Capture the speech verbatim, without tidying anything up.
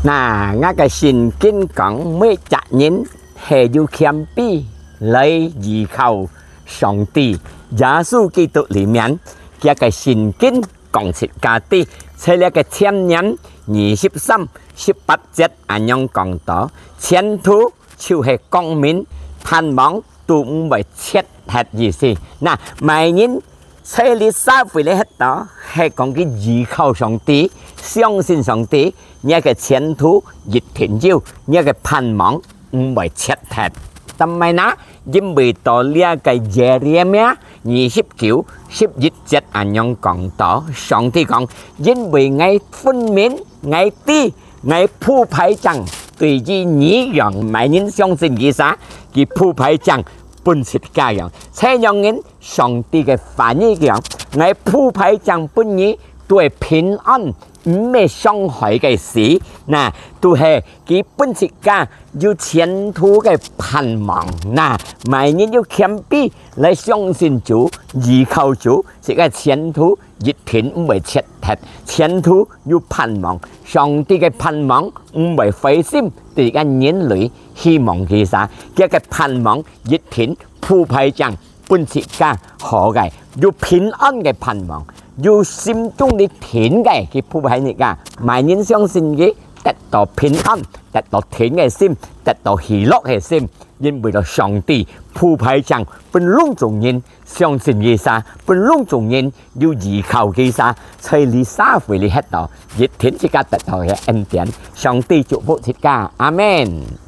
那，𠊎个聖經講，每隻人係有謙卑來依靠上帝。耶穌基督裡面，佢个聖經講自家知，在這个箴言二十三十八節恁樣講到：前途就係光明，盼望都毋會絕忒意思。那，每人在這社會裡歇到，係講佢依靠上帝，相信上帝，若个前途一定有，若个盼望毋會絕忒。但係呢，因為到這个耶利米二十九十一節恁樣講到，上帝講：因為𠊎分明，𠊎知，𠊎鋪排正對於你樣，每人相信佢儕，佢鋪排正分自家樣。這樣人，上帝个話語講：𠊎鋪排正分你，都係平安，毋係傷害个事。那，都係佢分自家有前途个盼望。那，每人有謙卑來相信主，依靠主，這个前途一定毋會絕忒，前途有盼望。上帝个盼望毋會灰心，對个人類希望佢儕，佢个盼望一定鋪排正分自家好个，有平安个盼望，有心中裡定个，佢鋪排自家。每人相信佢，得到平安，得到定个心，得到喜樂个心，因為到上帝鋪排正分攏總人相信佢儕，分攏總人有依靠佢儕，在這社會裡歇到，一定自家得到个恩典。上帝祝福自家，阿們。